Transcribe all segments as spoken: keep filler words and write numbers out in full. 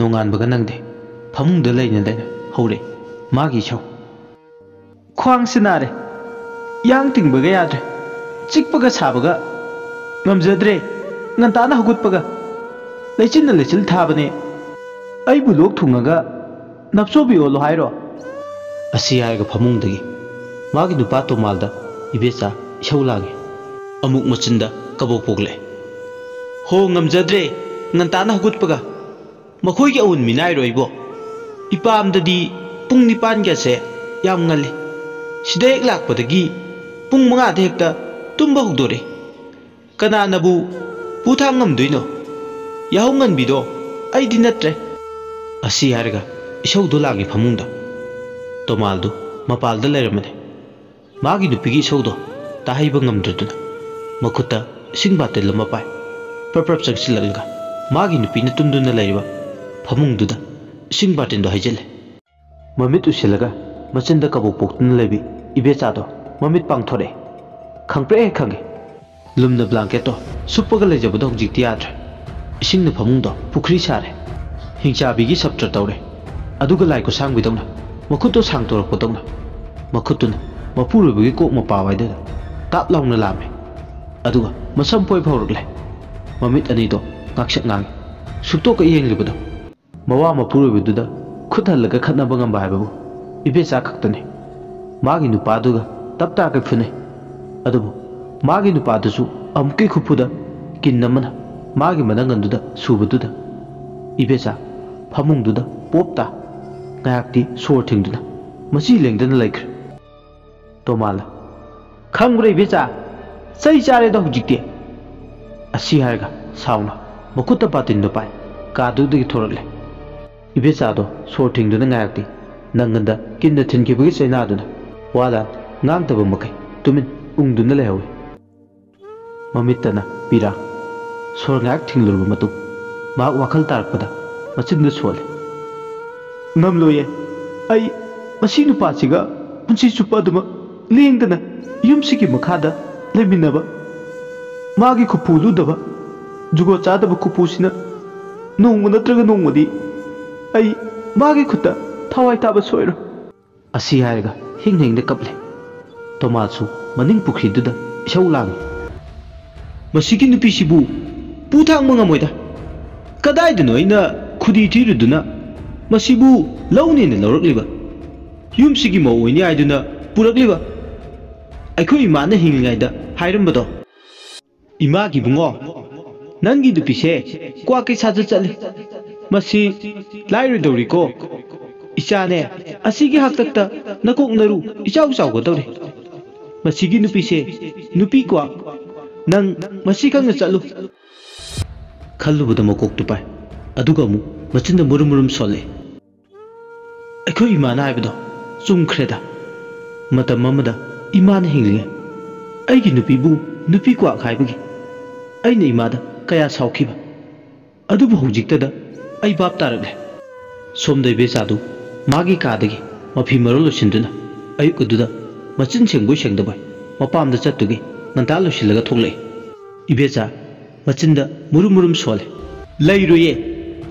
ꯅꯣꯡꯉꯥꯟꯕꯒ ꯅꯪꯗꯦ꯫ ꯐꯃꯨꯡꯗ ꯂꯩꯅ ꯂꯩꯅ ꯍꯧꯔꯦ ꯃꯥꯒꯤ ꯏꯁꯧ꯫ "ꯈ꯭ꯋꯥꯡꯁꯦ ꯅꯥꯔꯦ, ꯌꯥꯡ ꯇꯤꯡꯕꯒ ꯌꯥꯗ꯭ꯔꯦ, ꯆꯤꯛꯄꯒ ꯁꯥꯕꯒ ꯉꯝꯖꯗ꯭ꯔꯦ꯫ ꯉꯟꯇꯥꯅ ꯍꯧꯒꯠꯄꯒ ꯂꯩꯆꯤꯟꯅ ꯂꯩꯆꯤꯜ ꯊꯥꯕꯅꯦ꯫ ꯑꯩꯕꯨ ꯂꯣꯛ ꯊꯨꯡꯉꯒ ꯅꯞꯆꯣꯕꯤ ꯑꯣꯜꯂꯣ ꯍꯥꯏꯔꯣ?" ꯑꯁꯤ ꯍꯥꯏꯔꯒ ꯐꯃꯨꯡꯗꯒꯤ ꯃꯥꯒꯤ ꯅꯨꯄꯥ ꯇꯣꯃꯥꯜꯗ ꯏꯕꯦꯆꯥ ꯏꯁꯧ ꯂꯥꯡꯉꯤ꯫ ꯑꯃꯨꯛ ꯃꯆꯤꯟꯗ ꯀꯕꯣꯛ ꯄꯣꯛꯂꯛꯑꯦ꯫ "ꯍꯣ, ꯉꯝꯖꯗ꯭ꯔꯦ, ꯉꯟꯇꯥꯅ ꯍꯧꯒꯠꯄꯒ꯫ ꯃꯈꯣꯏꯒꯤ ꯑꯎꯟ ꯃꯤꯅꯥꯏꯔꯣ ꯑꯩꯕꯣ? ꯏꯄꯥꯝꯗꯗꯤ ꯄꯨꯡ ꯅꯤꯄꯥꯟꯒꯁꯦ ꯌꯥꯝ ꯉꯜꯂꯤ꯫ ꯁꯤꯗ ꯍꯦꯛ ꯂꯥꯛꯄꯗꯒꯤ ꯄꯨꯡ ꯃꯉꯥꯗ ꯍꯦꯛꯇ ꯇꯨꯝꯕ ꯍꯧꯗꯣꯔꯦ꯫ ꯀꯅꯥꯅꯕꯨ ꯄꯨ ꯊꯥꯡ ꯉꯝꯗꯣꯏꯅꯣ? ꯌꯥꯍꯧ ꯉꯟꯕꯤꯗꯣ ꯑꯩꯗꯤ ꯅꯠꯇ꯭ꯔꯦ꯫" ꯑꯁꯤ ꯍꯥꯏꯔꯒ ꯏꯁꯧꯗꯨ ꯂꯥꯡꯉꯤ ꯐꯃꯨꯡꯗ꯫ ꯇꯣꯃꯥꯜꯗꯨ ꯃꯄꯥꯜꯗ ꯂꯩꯔꯝꯕꯅꯤ꯫ ꯃꯥꯒꯤ ꯅꯨꯄꯤꯒꯤ ꯏꯁꯧꯗꯣ ꯇꯥꯍꯩꯕ ꯉꯝꯗ꯭ꯔꯗꯨꯅ ꯃꯈꯨꯠꯇ ꯏꯁꯤꯡ ꯕꯥꯇꯤꯜ ꯑꯃ ꯄꯥꯏ꯫ ꯄ꯭ꯔꯞ ꯄ꯭ꯔꯞ ꯆꯪꯁꯤꯜꯂꯛꯂꯒ ꯃꯥꯒꯤ ꯅꯨꯄꯤꯅ ꯇꯨꯝꯗꯨꯅ ꯂꯩꯔꯤꯕ ꯐꯃꯨꯡꯗꯨꯗ ꯏꯁꯤꯡ ꯕꯥꯇꯤꯟꯗꯣ ꯍꯩꯖꯤꯜꯂꯦ꯫ ꯃꯃꯤꯠ ꯎꯏꯁꯤꯜꯂꯒ ꯃꯆꯤꯟꯗ ꯀꯕꯣꯛ ꯄꯣꯛꯇꯨꯅ ꯂꯩꯕꯤ ꯏꯕꯦꯆꯥꯗꯣ ꯃꯃꯤꯠ ꯄꯥꯡꯊꯣꯔꯛꯑꯦ꯫ ꯈꯪꯄ꯭ꯔꯦꯛ ꯍꯦꯛ ꯈꯪꯉꯦ꯫ ꯂꯨꯝꯅ ꯕ꯭ꯂꯥꯡꯀꯦꯠꯇꯣ ꯁꯨꯞꯄꯒ ꯂꯩꯖꯕꯗꯣ ꯍꯧꯖꯤꯛꯇꯤ ꯌꯥꯗ꯭ꯔꯦ꯫ ꯏꯁꯤꯡꯅ ꯐꯃꯨꯡꯗꯣ ꯄꯨꯈ꯭ꯔꯤ ꯁꯥꯔꯦ꯫ ꯍꯤꯡꯆꯥꯕꯤꯒꯤ ꯁꯞꯇ꯭ꯔ ꯇꯧꯔꯦ꯫ ꯑꯗꯨꯒ ꯂꯥꯏ ꯈꯨꯠꯁꯥꯡꯕꯤꯗꯧꯅ ꯃꯈꯨꯠꯇꯣ ꯁꯥꯡꯗꯣꯔꯛꯄꯗꯧꯅ ꯃꯈꯨꯠꯇꯨꯅ ꯃꯄꯨꯔꯣꯏꯕꯒꯤ ꯀꯣꯛ ꯃꯄꯥ ꯋꯥꯏꯗꯨꯗ ꯇꯥꯞ ꯂꯥꯎꯅ ꯂꯥꯝꯃꯦ꯫ ꯑꯗꯨꯒ ꯃꯁꯝ ꯄꯣꯏꯕ ꯍꯧꯔꯛꯂꯦ꯫ ꯃꯃꯤꯠ ꯑꯅꯤꯗꯣ ꯉꯥꯛꯁꯛ ꯉꯥꯡꯉꯤ꯫ ꯁꯨꯛꯇꯣꯛꯀ ꯌꯦꯡꯂꯤꯕꯗꯣ꯫ ꯃꯋꯥ ꯃꯄꯨꯔꯣꯏꯕꯗꯨꯗ ꯈꯨꯠ ꯍꯜꯂꯒ ꯈꯠꯅꯕ ꯉꯝꯕ ꯍꯥꯏꯕꯕꯨ ꯏꯕꯦꯆꯥ ꯈꯛꯇꯅꯤ꯫ ꯃꯥꯒꯤ ꯅꯨꯄꯥꯗꯨꯒ ꯇꯞ ꯇꯥꯒꯩ ꯐꯨꯅꯩ꯫ ꯑꯗꯨꯕꯨ ꯃꯥꯒꯤ ꯅꯨꯄꯥꯗꯨꯁꯨ ꯑꯃꯨꯛꯀꯤ ꯈꯨꯐꯨꯗ ꯀꯤꯟ ꯑꯃꯅ ꯃꯥꯒꯤ ꯃꯅꯪꯒꯟꯗꯨꯗ ꯁꯨꯕꯗꯨꯗ ꯏꯕꯦꯆꯥ ꯐꯃꯨꯡꯗꯨꯗ ꯄꯣꯞ ꯇꯥ꯫ ꯉꯥꯏꯍꯥꯛꯇꯤ ꯁꯣꯔ ꯊꯤꯡꯗꯨꯅ ꯃꯆꯤ ꯂꯦꯡꯗꯅ ꯂꯩꯈ꯭ꯔꯦ꯫ ꯇꯣꯃꯥꯜꯅ, "ꯈꯪꯕ꯭ꯔꯥ ꯏꯕꯦꯆꯥ? ꯆꯩ ꯆꯥꯔꯦꯗ ꯍꯧꯖꯤꯛꯇꯤ!" ꯑꯁꯤ ꯍꯥꯏꯔꯒ ꯁꯥꯎꯅ ꯃꯈꯨꯠꯇ ꯕꯥꯇꯤꯟꯗꯨ ꯄꯥꯏ ꯀꯥꯗꯨꯗꯒꯤ ꯊꯣꯔꯛꯂꯦ꯫ ꯏꯕꯦꯆꯥꯗꯣ ꯁꯣꯔ ꯊꯤꯡꯗꯨꯅ ꯉꯥꯏꯍꯥꯛꯇꯤ ꯅꯪꯒꯟꯗ ꯀꯤꯟꯅ ꯊꯤꯟꯈꯤꯕꯒꯤ ꯆꯩꯅꯥꯗꯨꯅ ꯋꯥ ꯂꯥꯟ ꯉꯥꯡꯗꯕ ꯃꯈꯩ ꯇꯨꯃꯤꯟ ꯎꯪꯗꯨꯅ ꯂꯩꯍꯧꯏ꯫ ꯃꯃꯤꯠꯇꯅ ꯄꯤꯔꯥꯡ꯫ ꯁꯣꯔ ꯉꯥꯏꯍꯥꯛ ꯊꯤꯡꯂꯨꯔꯕ ꯃꯇꯨꯡ ꯃꯍꯥꯛ ꯋꯥꯈꯜ ꯇꯥꯔꯛꯄꯗ ꯃꯆꯤꯟꯗꯨ ꯁꯣꯜꯂꯦ꯫ "ꯉꯝꯂꯣꯏꯌꯦ꯫ ꯑꯩ ꯃꯁꯤ ꯅꯨꯄꯥꯁꯤꯒ ꯄꯨꯟꯁꯤ ꯆꯨꯞꯄ ꯑꯗꯨꯃꯛ ꯂꯦꯡꯗꯅ ꯌꯨꯝꯁꯤꯒꯤ ꯃꯈꯥꯗ ꯂꯩꯃꯤꯟꯅꯕ꯫ ꯃꯥꯒꯤ ꯈꯨꯐꯨ ꯂꯨꯗꯕ, ꯖꯨꯒꯣꯠ ꯆꯥꯗꯕ ꯈꯨꯐꯨꯁꯤꯅ ꯅꯣꯡꯃ ꯅꯠꯇ꯭ꯔꯒ ꯅꯣꯡꯃꯗꯤ ꯑꯩ ꯃꯥꯒꯤ ꯈꯨꯠꯇ ꯊꯋꯥꯏ ꯊꯥꯕ ꯁꯣꯏꯔꯣꯏ꯫ ꯑꯁꯤ ꯍꯥꯏꯔꯒ ꯍꯤꯡ ꯍꯤꯡꯗ ꯀꯞꯂꯦ꯫ ꯇꯣꯃꯥꯁꯁꯨ ꯃꯅꯤꯡ ꯄꯨꯈ꯭ꯔꯤꯗꯨꯗ ꯏꯁꯧ ꯂꯥꯡꯏ꯫ "ꯃꯁꯤꯒꯤ ꯅꯨꯄꯤꯁꯤꯕꯨ ꯄꯨ ꯊꯥꯡꯕ ꯉꯝꯃꯣꯏꯗ꯫ ꯀꯗꯥꯏꯗꯅꯣ ꯑꯩꯅ ꯈꯨꯗꯤ ꯊꯤꯔꯨꯗꯨꯅ ꯃꯁꯤꯕꯨ ꯂꯧꯅꯦꯅ ꯂꯧꯔꯛꯂꯤꯕ? ꯌꯨꯝꯁꯤꯒꯤ ꯃꯧ ꯑꯣꯏꯅꯤ ꯍꯥꯏꯗꯨꯅ ꯄꯨꯔꯛꯂꯤꯕ? ꯑꯩꯈꯣꯏ ꯏꯃꯥꯅ ꯍꯤꯡꯂꯤꯉꯩꯗ ꯍꯥꯏꯔꯝꯕꯗꯣ?" "ꯏꯃꯥꯒꯤ ꯏꯕꯨꯡꯉꯣ, ꯅꯪꯒꯤ ꯅꯨꯄꯤꯁꯦ ꯀ꯭ꯋꯥ ꯀꯩꯁꯥꯗ ꯆꯠꯂꯤ꯫ ꯃꯁꯤ ꯂꯥꯏꯔꯣꯏꯗꯧꯔꯤꯀꯣ꯫ ꯏꯆꯥꯅꯦ, ꯑꯁꯤꯒꯤ ꯍꯥꯛꯇꯛꯇ ꯅꯀꯣꯛ ꯅꯔꯨ ꯏꯆꯥꯎ ꯆꯥꯎꯒꯗꯧꯔꯤ꯫ ꯃꯁꯤꯒꯤ ꯅꯨꯄꯤꯁꯦ ꯅꯨꯄꯤ ꯀ꯭ꯋꯥ, ꯅꯪ ꯃꯁꯤ ꯈꯪꯅ ꯆꯠꯂꯨ꯫" ꯈꯜꯂꯨꯕꯗ ꯃꯀꯣꯛꯇꯨ ꯄꯥꯏ꯫ ꯑꯗꯨꯒ ꯑꯃꯨꯛ ꯃꯆꯤꯟꯗ ꯃꯨꯔꯨꯝ ꯃꯨꯔꯨꯝ ꯁꯣꯜꯂꯛꯏ꯫ "ꯑꯩꯈꯣꯏ ꯏꯃꯥꯅ ꯍꯥꯏꯕꯗꯣ ꯆꯨꯝꯈ꯭ꯔꯦꯗ꯫ ꯃꯇꯝ ꯑꯃꯗ ꯏꯃꯥꯅ ꯍꯤꯡꯂꯤꯉꯩ ꯑꯩꯒꯤ ꯅꯨꯄꯤꯕꯨ ꯅꯨꯄꯤ ꯀ꯭ꯋꯥꯛ ꯍꯥꯏꯕꯒꯤ ꯑꯩꯅ ꯏꯃꯥꯗ ꯀꯌꯥ ꯁꯥꯎꯈꯤꯕ꯫ ꯑꯗꯨꯕꯨ ꯍꯧꯖꯤꯛꯇꯗ ꯑꯩ ꯚꯥꯞ ꯇꯥꯔꯛꯂꯦ꯫" ꯁꯣꯝꯗ ꯏꯕꯦꯆꯥꯗꯨ ꯃꯥꯒꯤ ꯀꯥꯗꯒꯤ ꯃꯐꯤ ꯃꯔꯣꯜ ꯂꯣꯏꯁꯤꯟꯗꯨꯅ ꯑꯌꯨꯛ ꯑꯗꯨꯗ ꯃꯆꯤꯟ ꯁꯦꯡꯕꯣꯏ ꯁꯦꯡꯗꯕꯣꯏ ꯃꯄꯥꯝꯗ ꯆꯠꯇꯨꯒꯤ ꯉꯟꯇꯥ ꯂꯣꯏꯁꯤꯜꯂꯒ ꯊꯣꯛꯂꯛꯏ꯫ ꯏꯕꯦꯆꯥ ꯃꯆꯤꯟꯗ ꯃꯨꯔꯨꯝ ꯃꯨꯔꯨꯝ ꯁꯣꯜꯂꯦ꯫ "ꯂꯩꯔꯣꯏꯌꯦ꯫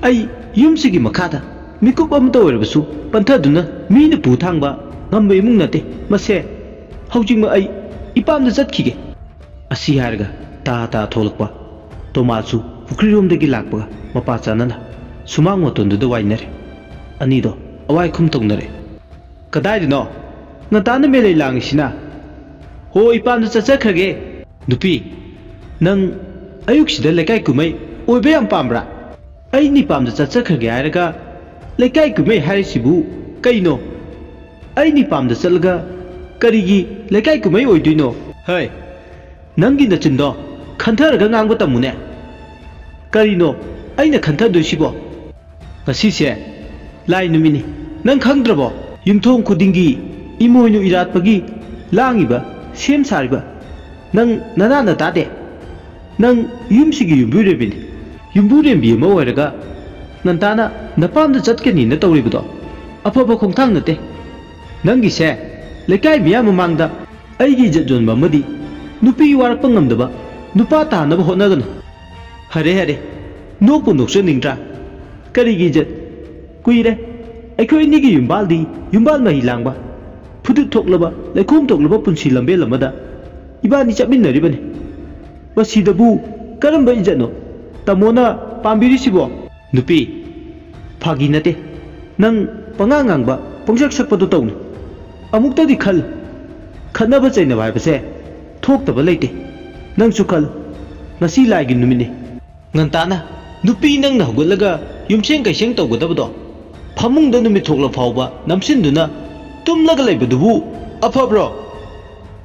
ꯑꯩ ꯌꯨꯝꯁꯤꯒꯤ ꯃꯈꯥꯗ ꯃꯤꯀꯨꯞ ꯑꯃꯇ ꯑꯣꯏꯔꯕꯁꯨ ꯄꯟꯊꯗꯨꯅ ꯃꯤꯅ ꯄꯨ ꯊꯥꯡꯕ ꯉꯝꯕ ꯏꯃꯨꯡ ꯅꯠꯇꯦ ꯃꯁꯦ꯫ ꯍꯧꯖꯤꯛꯃꯛ ꯑꯩ ꯏꯄꯥꯝꯗ ꯆꯠꯈꯤꯒꯦ꯫" ꯑꯁꯤ ꯍꯥꯏꯔꯒ ꯇꯥ ꯇꯥ ꯊꯣꯛꯂꯛꯄ ꯇꯣꯃꯥꯁꯁꯨ ꯄꯨꯈ꯭ꯔꯤꯔꯣꯝꯗꯒꯤ ꯂꯥꯛꯄꯒ ꯃꯄꯥ ꯆꯥꯅꯅ ꯁꯨꯃꯥꯡ ꯃꯇꯣꯟꯗꯨꯗ ꯋꯥꯏꯅꯔꯦ꯫ ꯑꯅꯤꯗꯣ ꯑꯋꯥꯏ ꯈꯨꯝ ꯇꯧꯅꯔꯦ꯫ "ꯀꯗꯥꯏꯗꯅꯣ ꯉꯟꯇꯥꯅ ꯃꯦꯂꯩ ꯂꯥꯡꯉꯤꯁꯤꯅ?" "ꯍꯣ, ꯏꯄꯥꯝꯗ ꯆꯠꯆꯈ꯭ꯔꯒꯦ꯫" "ꯅꯨꯄꯤ, ꯅꯪ ꯑꯌꯨꯛꯁꯤꯗ ꯂꯩꯀꯥꯏ ꯀꯨꯝꯍꯩ ꯑꯣꯏꯕ ꯌꯥꯝ ꯄꯥꯝꯕ꯭ꯔꯥ? ꯑꯩ ꯅꯤꯄꯥꯝꯗ ꯆꯠꯆꯈ꯭ꯔꯒꯦ ꯍꯥꯏꯔꯒ ꯂꯩꯀꯥꯏ ꯀꯨꯝꯍꯩ ꯍꯥꯏꯔꯤꯁꯤꯕꯨ ꯀꯩꯅꯣ? ꯑꯩ ꯅꯤꯄꯥꯝꯗ ꯆꯠꯂꯒ ꯀꯔꯤꯒꯤ ꯂꯩꯀꯥꯏ ꯀꯨꯝꯍꯩ ꯑꯣꯏꯗꯣꯏꯅꯣ?" "ꯍꯩ, ꯅꯪꯒꯤ ꯅꯆꯤꯟꯗꯣ ꯈꯟꯊꯔꯒ ꯉꯥꯡꯕ ꯇꯝꯃꯨꯅꯦ꯫ ꯀꯔꯤꯅꯣ ꯑꯩꯅ ꯈꯟꯊꯗꯣꯏꯁꯤꯕꯣ? ꯉꯁꯤꯁꯦ ꯂꯥꯏ ꯅꯨꯃꯤꯠꯅꯤ, ꯅꯪ ꯈꯪꯗ꯭ꯔꯕꯣ? ꯌꯨꯝꯊꯣꯡ ꯈꯨꯗꯤꯡꯒꯤ ꯏꯃꯣꯏꯅꯨ ꯏꯔꯥꯠꯄꯒꯤ ꯂꯥꯡꯉꯤꯕ, ꯁꯦꯝ ꯁꯥꯔꯤꯕ ꯅꯪ ꯅꯅꯥꯅ ꯇꯥꯗꯦ? ꯅꯪ ꯌꯨꯝꯁꯤꯒꯤ ꯌꯨꯝꯕꯨꯔꯦꯝꯕꯤꯅꯤ꯫ ꯌꯨꯝꯕꯨꯔꯦꯝꯕꯤ ꯑꯃ ꯑꯣꯏꯔꯒ ꯉꯟꯇꯥꯅ ꯅꯄꯥꯝꯗ ꯆꯠꯀꯅꯤꯅ ꯇꯧꯔꯤꯕꯗꯣ ꯑꯐꯕ ꯈꯣꯡꯊꯥꯡ ꯅꯠꯇꯦ꯫ ꯅꯪꯒꯤꯁꯦ ꯂꯩꯀꯥꯏ ꯃꯤꯌꯥꯝ ꯃꯃꯥꯡꯗ ꯑꯩꯒꯤ ꯏꯖꯠ ꯌꯣꯟꯕ ꯑꯃꯗꯤ ꯅꯨꯄꯤ ꯋꯥꯔꯛꯄ ꯉꯝꯗꯕ ꯅꯨꯄꯥ ꯇꯥꯅꯕ ꯍꯣꯠꯅꯒꯅꯨ꯫ ꯍꯔꯦ ꯍꯔꯦ, ꯅꯣꯛꯄꯨ ꯅꯣꯛꯆꯅꯤꯡꯗ꯭ꯔꯥ? ꯀꯔꯤꯒꯤ ꯏꯖꯠ? ꯀꯨꯏꯔꯦ꯫ ꯑꯩꯈꯣꯏ ꯑꯅꯤꯒꯤ ꯌꯨꯝꯕꯥꯜꯗꯤ ꯌꯨꯝꯕꯥꯜ ꯃꯍꯤ ꯂꯥꯡꯕ, ꯐꯨꯗꯨꯠ ꯊꯣꯛꯂꯕ, ꯂꯩꯈꯣꯝ ꯊꯣꯛꯂꯕ ꯄꯨꯟꯁꯤ ꯂꯝꯕꯦꯜ ꯑꯃꯗ ꯏꯕꯥꯅꯤ ꯆꯠꯃꯤꯟꯅꯔꯤꯕꯅꯤ꯫ ꯃꯁꯤꯗꯕꯨ ꯀꯔꯝꯕ ꯏꯖꯠꯅꯣ ꯇꯥꯃꯣꯅ ꯄꯥꯝꯕꯤꯔꯤꯁꯤꯕꯣ? ꯅꯨꯄꯤ, ꯐꯥꯒꯤ ꯅꯠꯇꯦ꯫ ꯅꯪ ꯄꯉꯥꯡ ꯉꯥꯡꯕ, ꯄꯪꯁꯛ ꯁꯛꯄꯗꯣ ꯇꯧꯅꯨ꯫ ꯑꯃꯨꯛꯇꯗꯤ ꯈꯜ, ꯈꯠꯅꯕ ꯆꯩꯅꯕ ꯍꯥꯏꯕꯁꯦ ꯊꯣꯛꯇꯕ ꯂꯩꯇꯦ꯫ ꯅꯪꯁꯨ ꯈꯜ, ꯉꯁꯤ ꯂꯥꯏꯒꯤ ꯅꯨꯃꯤꯠꯅꯤ꯫ ꯉꯟꯇꯥꯅ ꯅꯨꯄꯤ ꯅꯪꯅ ꯍꯧꯒꯠꯂꯒ ꯌꯨꯝꯁꯦꯡ ꯀꯩꯁꯦꯡ ꯇꯧꯒꯗꯕꯗꯣ, ꯐꯃꯨꯡꯗ ꯅꯨꯃꯤꯠ ꯊꯣꯛꯂ ꯐꯥꯎꯕ ꯅꯝꯁꯤꯟꯗꯨꯅ ꯇꯨꯝꯂꯒ ꯂꯩꯕꯗꯨꯕꯨ ꯑꯐꯕ꯭ꯔꯣ?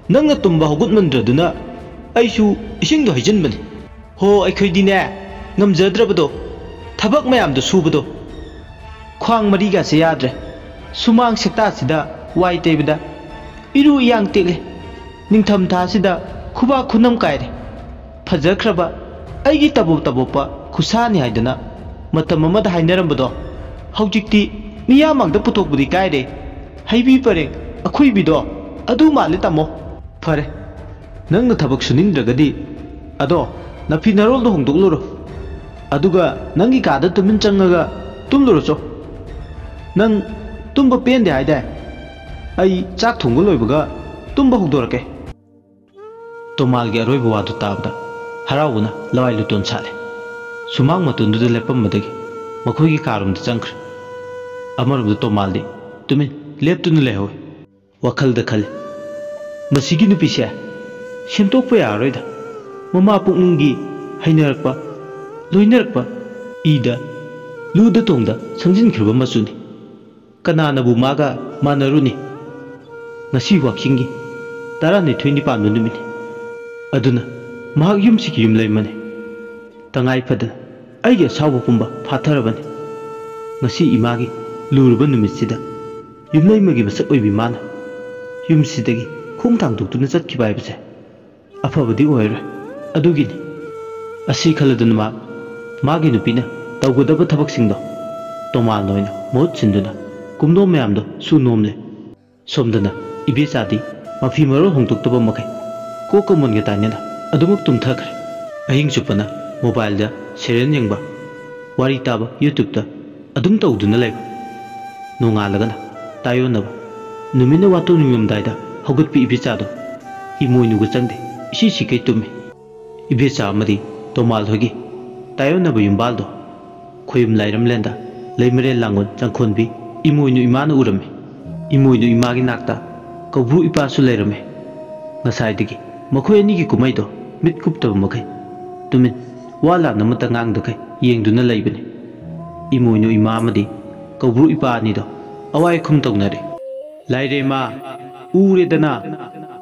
ꯅꯪꯅ ꯇꯨꯝꯕ ꯍꯧꯒꯠꯃꯟꯗ꯭ꯔꯗꯨꯅ ꯑꯩꯁꯨ ꯏꯁꯤꯡꯗꯣ ꯍꯩꯖꯤꯟꯕꯅꯤ꯫ ꯍꯣ, ꯑꯩꯈꯣꯏꯗꯤꯅꯦ, ꯉꯝꯖꯗ꯭ꯔꯕꯗꯣ, ꯊꯕꯛ ꯃꯌꯥꯝꯗꯣ ꯁꯨꯕꯗꯣ, ꯈ꯭ꯋꯥꯡ ꯃꯔꯤꯒꯥꯁꯦ ꯌꯥꯗ꯭ꯔꯦ꯫ ꯁꯨꯃꯥꯡ ꯁꯛꯇꯥꯁꯤꯗ ꯋꯥꯏ ꯇꯩꯕꯗ ꯏꯔꯨ ꯏꯌꯥꯡ ꯇꯦꯛꯂꯦ꯫ ꯅꯤꯡꯊꯝ ꯊꯥꯁꯤꯗ ꯈꯨꯕꯥꯛ ꯈꯨꯅꯝ ꯀꯥꯏꯔꯦ꯫ ꯐꯖꯈ꯭ꯔꯕ ꯑꯩꯒꯤ ꯇꯕꯣꯞ ꯇꯕꯣꯞꯄ ꯈꯨꯁꯥꯅꯤ ꯍꯥꯏꯗꯅ ꯃꯇꯝ ꯑꯃꯗ ꯍꯥꯏꯅꯔꯝꯕꯗꯣ, ꯍꯧꯖꯤꯛꯇꯤ ꯃꯤꯌꯥꯝ ꯃꯥꯡꯗ ꯄꯨꯊꯣꯛꯄꯗꯤ ꯀꯥꯏꯔꯦ꯫ ꯍꯩꯕꯤ ꯄꯔꯦꯡ ꯑꯈꯨꯏꯕꯤꯗꯣ ꯑꯗꯨ ꯃꯥꯜꯂꯦ, ꯇꯥꯃꯣ꯫ ꯐꯔꯦ, ꯅꯪꯅ ꯊꯕꯛ ꯁꯨꯅꯤꯡꯗ꯭ꯔꯒꯗꯤ, ꯑꯗꯣ, ꯅꯐꯤ ꯅꯔꯣꯜꯗꯣ ꯍꯣꯡꯗꯣꯛꯂꯨꯔꯣ꯫ ꯑꯗꯨꯒ ꯅꯪꯒꯤ ꯀꯥꯗ ꯇꯨꯃꯤꯟ ꯆꯪꯉꯒ ꯇꯨꯝꯂꯨꯔꯣ ꯆꯣ꯫ ꯅꯪ ꯇꯨꯝꯕ ꯄꯦꯟꯗꯦ ꯍꯥꯏꯗꯥꯏ? ꯑꯩ ꯆꯥꯛ ꯊꯣꯡꯕ ꯂꯣꯏꯕꯒ ꯇꯨꯝꯕ ꯍꯧꯗꯣꯔꯛꯀꯦ꯫ ꯇꯣꯃꯥꯜꯒꯤ ꯑꯔꯣꯏꯕ ꯋꯥꯗꯨ ꯇꯥꯕꯗ ꯍꯔꯥꯎꯕꯅ ꯂꯋꯥꯏ ꯂꯨꯇꯣꯟ ꯁꯥꯠꯂꯦ꯫ ꯁꯨꯃꯥꯡ ꯃꯇꯣꯟꯗꯨꯗ ꯂꯦꯞꯄꯝꯕꯗꯒꯤ ꯃꯈꯣꯏꯒꯤ ꯀꯥꯔꯣꯝꯗ ꯆꯪꯈ꯭ꯔꯦ꯫ ꯑꯃꯔꯣꯝꯗ ꯇꯣꯃꯥꯜꯗꯤ ꯇꯨꯃꯤꯟ ꯂꯦꯞꯇꯨꯅ ꯂꯩꯍꯧꯋꯤ꯫ ꯋꯥꯈꯜꯗ ꯈꯜꯂꯤ, "ꯃꯁꯤꯒꯤ ꯅꯨꯄꯤꯁꯦ ꯁꯦꯝꯗꯣꯛꯄ ꯌꯥꯔꯔꯣꯏꯗ꯫ ꯃꯃꯥ ꯄꯨꯛꯅꯨꯡꯒꯤ ꯍꯩꯅꯔꯛꯄ, ꯂꯣꯏꯅꯔꯛꯄ, ꯏꯗ, ꯂꯨꯗ ꯇꯣꯡꯗ ꯁꯪꯖꯤꯟꯈ꯭ꯔꯕ ꯃꯆꯨꯅꯤ꯫ ꯀꯅꯥꯅꯕꯨ ꯃꯥꯒ ꯃꯥꯟꯅꯔꯨꯅꯤ? ꯉꯁꯤ ꯋꯥꯛꯆꯤꯡꯒꯤ ꯇꯔꯥꯅꯤꯊꯣꯏꯅꯤ ꯄꯥꯟꯕ ꯅꯨꯃꯤꯠꯅꯤ꯫ ꯑꯗꯨꯅ ꯃꯍꯥꯛ ꯌꯨꯝꯁꯤꯒꯤ ꯌꯨꯝꯂꯩꯃꯅꯤ꯫ ꯇꯉꯥꯏ ꯐꯗꯅ ꯑꯩꯒꯤ ꯑꯁꯥꯎꯕ ꯄꯨꯝꯕ ꯐꯥꯊꯔꯕꯅꯤ꯫ ꯉꯁꯤ ꯏꯃꯥꯒꯤ ꯂꯨꯔꯕ ꯅꯨꯃꯤꯠꯁꯤꯗ ꯌꯨꯝꯂꯩꯃꯒꯤ ꯃꯁꯛ ꯑꯣꯏꯕꯤ ꯃꯥꯅ ꯌꯨꯝꯁꯤꯗꯒꯤ ꯈꯣꯡ ꯊꯥꯡꯗꯣꯛꯇꯨꯅ ꯆꯠꯈꯤꯕ ꯍꯥꯏꯕꯁꯦ ꯑꯐꯕꯗꯤ ꯑꯣꯏꯔꯣꯏ꯫ ꯑꯗꯨꯒꯤꯅꯤ ꯑꯁꯤ ꯈꯜꯂꯗꯨꯅ ꯃꯥ, ꯃꯥꯒꯤ ꯅꯨꯄꯤꯅ ꯇꯧꯒꯗꯕ ꯊꯕꯛꯁꯤꯡꯗꯣ ꯇꯣꯃꯥꯟ ꯑꯣꯏꯅ ꯃꯍꯨꯠ ꯁꯤꯟꯗꯨꯅ ꯀꯨꯝꯗꯣꯝ ꯃꯌꯥꯝꯗꯣ ꯁꯨ ꯅꯣꯝꯂꯦ꯫ ꯁꯣꯝꯗꯅ ꯏꯕꯦꯆꯥꯗꯤ ꯃꯐꯤ ꯃꯔꯣꯜ ꯍꯣꯡꯗꯣꯛꯇꯕ ꯃꯈꯩ ꯀꯣꯛꯀ ꯃꯣꯟꯒ ꯇꯥꯏꯅꯅ ꯑꯗꯨꯃꯛ ꯇꯨꯝꯊꯈ꯭ꯔꯦ꯫ ꯑꯍꯤꯡ ꯆꯨꯞꯄꯅ ꯃꯣꯕꯥꯏꯜꯗ ꯁꯦꯔꯤꯌꯦꯜ ꯌꯦꯡꯕ, ꯋꯥꯔꯤ ꯇꯥꯕ YouTube-ꯇ ꯑꯗꯨꯝ ꯇꯧꯗꯨꯅ ꯂꯩꯕ꯫ ꯅꯣꯡꯉꯥꯜꯂꯒꯅ ꯇꯥꯏꯌꯣꯟꯅꯕ꯫ ꯅꯨꯃꯤꯠꯅ ꯋꯥꯠꯇꯣꯛ ꯅꯤꯡꯉꯝꯗꯥꯏꯗ ꯍꯧꯒꯠꯄꯤ ꯏꯕꯦꯆꯥꯗꯣ ꯏꯃꯣꯏꯅꯨꯒ ꯆꯪꯗꯦ, ꯏꯁꯤ ꯁꯤꯈꯩ ꯇꯨꯝꯃꯤ꯫ ꯏꯕꯦꯆꯥ ꯑꯃꯗꯤ ꯇꯣꯃꯥꯜ ꯍꯣꯏꯒꯤ ꯇꯥꯏꯌꯣꯟꯅꯕ ꯌꯨꯝꯕꯥꯜꯗꯣ ꯈꯣꯌꯨꯝ ꯂꯥꯏꯔꯝꯂꯦꯟꯗ ꯂꯩꯃꯔꯦꯜ ꯂꯥꯡꯒꯣꯜ ꯆꯪꯈꯣꯟꯕꯤ ꯏꯃꯣꯏꯅꯨ ꯏꯃꯥꯅ ꯎꯔꯝꯃꯤ꯫ ꯏꯃꯣꯏꯅꯨ ꯏꯃꯥꯒꯤ ꯅꯥꯛꯇ ꯀꯧꯕ꯭ꯔꯨ ꯏꯄꯥꯁꯨ ꯂꯩꯔꯝꯃꯤ꯫ ꯉꯁꯥꯏꯗꯒꯤ ꯃꯈꯣꯏ ꯑꯅꯤꯒꯤ ꯀꯨꯝꯍꯩꯗꯣ ꯃꯤꯠ ꯀꯨꯞꯇꯕ ꯃꯈꯩ ꯇꯨꯃꯤꯟ, ꯋꯥ ꯂꯥꯟ ꯑꯃꯠꯇ ꯉꯥꯡꯗꯈꯩ ꯌꯦꯡꯗꯨꯅ ꯂꯩꯕꯅꯤ꯫ ꯏꯃꯣꯏꯅꯨ ꯏꯃꯥ ꯑꯃꯗꯤ ꯀꯧꯕ꯭ꯔꯨ ꯏꯄꯥ ꯑꯅꯤꯗꯣ ꯑꯋꯥꯏ ꯑꯈꯨꯝ ꯇꯧꯅꯔꯦ꯫ "ꯂꯥꯏꯔꯦꯝꯃ, ꯎꯔꯦꯗꯅ,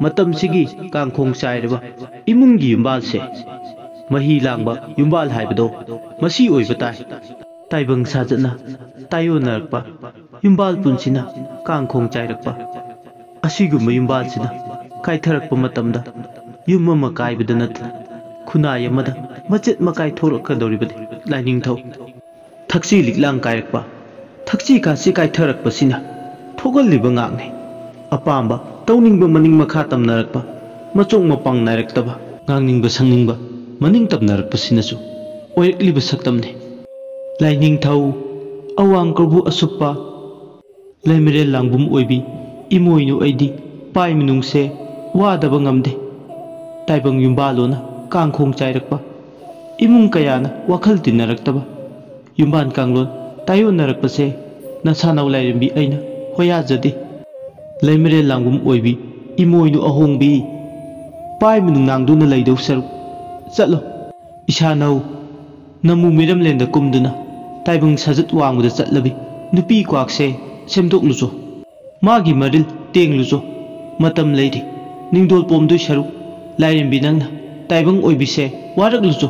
ꯃꯇꯝꯁꯤꯒꯤ ꯀꯥꯡꯈꯣꯡ ꯆꯥꯏꯔꯕ ꯏꯃꯨꯡꯒꯤ ꯌꯨꯝꯕꯥꯜꯁꯦ꯫ ꯃꯍꯤ ꯂꯥꯡꯕ ꯌꯨꯝꯕꯥꯜ ꯍꯥꯏꯕꯗꯣ ꯃꯁꯤ ꯑꯣꯏꯕ ꯇꯥꯏ꯫ ꯇꯥꯏꯕꯪ ꯁꯥꯖꯠꯅ ꯇꯥꯏꯌꯣꯟꯅꯔꯛꯄ, ꯌꯨꯝꯕꯥꯜ ꯄꯨꯟꯁꯤꯅ ꯀꯥꯡꯈꯣꯡ ꯆꯥꯏꯔꯛꯄ, ꯑꯁꯤꯒꯨꯝꯕ ꯌꯨꯝꯕꯥꯜꯁꯤꯅ ꯀꯥꯏꯊꯔꯛꯄ ꯃꯇꯝꯗ ꯌꯨꯝ ꯑꯃ ꯀꯥꯏꯕꯗ ꯅꯠꯇꯅ ꯈꯨꯟꯅꯥꯏ ꯑꯃꯗ ꯃꯆꯦꯠ ꯃꯀꯥꯏ ꯊꯣꯛꯂꯛꯀꯗꯧꯔꯤꯕꯅꯤ ꯂꯥꯏꯅꯤꯡꯊꯧ꯫ ꯊꯛꯁꯤ ꯂꯤꯛꯂꯥꯡ ꯀꯥꯏꯔꯛꯄ, ꯊꯛꯁꯤ ꯈꯥꯁꯤ ꯀꯥꯏꯊꯔꯛꯄꯁꯤꯅ ꯊꯣꯛꯍꯜꯂꯤꯕ ꯉꯥꯛꯅꯤ꯫ ꯑꯄꯥꯝꯕ ꯇꯧꯅꯤꯡꯕ ꯃꯅꯤꯡ ꯃꯈꯥ ꯇꯝꯅꯔꯛꯄ, ꯃꯆꯣꯡ ꯃꯄꯥꯡ ꯅꯥꯏꯔꯛꯇꯕ, ꯉꯥꯡꯅꯤꯡꯕ ꯁꯛꯅꯤꯡꯕ ꯃꯅꯤꯡ ꯇꯝꯅꯔꯛꯄꯁꯤꯅꯁꯨ ꯑꯣꯏꯔꯛꯂꯤꯕ ꯁꯛꯇꯝꯅꯤ꯫ ꯂꯥꯏꯅꯤꯡꯊꯧ, ꯑꯋꯥꯡ ꯀꯧꯕ꯭ꯔꯨ ꯑꯁꯨꯞꯄ, ꯂꯩꯃꯔꯦꯜ ꯂꯥꯡꯕꯨꯝ ꯑꯣꯏꯕꯤ ꯏꯃꯣꯏꯅꯨ ꯑꯩꯗꯤ ꯄꯥꯏ ꯃꯅꯨꯡꯁꯦ ꯋꯥꯗꯕ ꯉꯝꯗꯦ꯫ ꯇꯥꯏꯕꯪ ꯌꯨꯝꯕꯥꯜꯂꯣꯅ ꯀꯥꯡꯈꯣꯡ ꯆꯥꯏꯔꯛꯄ, ꯏꯃꯨꯡ ꯀꯌꯥꯅ ꯋꯥꯈꯜ ꯇꯤꯟꯅꯔꯛꯇꯕ, ꯌꯨꯝꯕꯥꯟ ꯀꯥꯡꯂꯣꯟ ꯇꯥꯏꯌꯣꯟꯅꯔꯛꯄꯁꯦ ꯅꯁꯥꯅꯧ ꯂꯥꯏꯔꯦꯝꯕꯤ ꯑꯩꯅ ꯍꯣꯌꯥꯖꯗꯦ꯫ ꯂꯩꯃꯔꯦꯜ ꯂꯥꯡꯕꯨꯝ ꯑꯣꯏꯕꯤ ꯏꯃꯣꯏꯅꯨ ꯑꯍꯣꯡꯕꯤ, ꯄꯥꯏ ꯃꯅꯨꯡ ꯅꯥꯡꯗꯨꯅ ꯂꯩꯗꯧ ꯁꯔꯨꯛ ꯆꯠꯂꯣ꯫ ꯏꯁꯥꯅꯧ ꯅꯃꯨ ꯃꯤꯔꯝꯂꯦꯟꯗ ꯀꯨꯝꯗꯨꯅ ꯇꯥꯏꯕꯪ ꯁꯥꯖꯠ ꯋꯥꯡꯃꯗ ꯆꯠꯂꯕꯤ ꯅꯨꯄꯤ ꯀ꯭ꯋꯥꯛꯁꯦ ꯁꯦꯝꯗꯣꯛꯂꯨꯆꯣ꯫ ꯃꯥꯒꯤ ꯃꯔꯤꯜ ꯇꯦꯡꯂꯨꯆꯣ꯫ ꯃꯇꯝ ꯂꯩꯔꯤ꯫ ꯅꯤꯡꯗꯣꯜ ꯄꯣꯝꯗꯣꯏ ꯁꯔꯨꯛ ꯂꯥꯏꯔꯦꯝꯕꯤ ꯅꯪꯅ ꯇꯥꯏꯕꯪ ꯑꯣꯏꯕꯤꯁꯦ ꯋꯥꯔꯛꯂꯨꯆꯣ꯫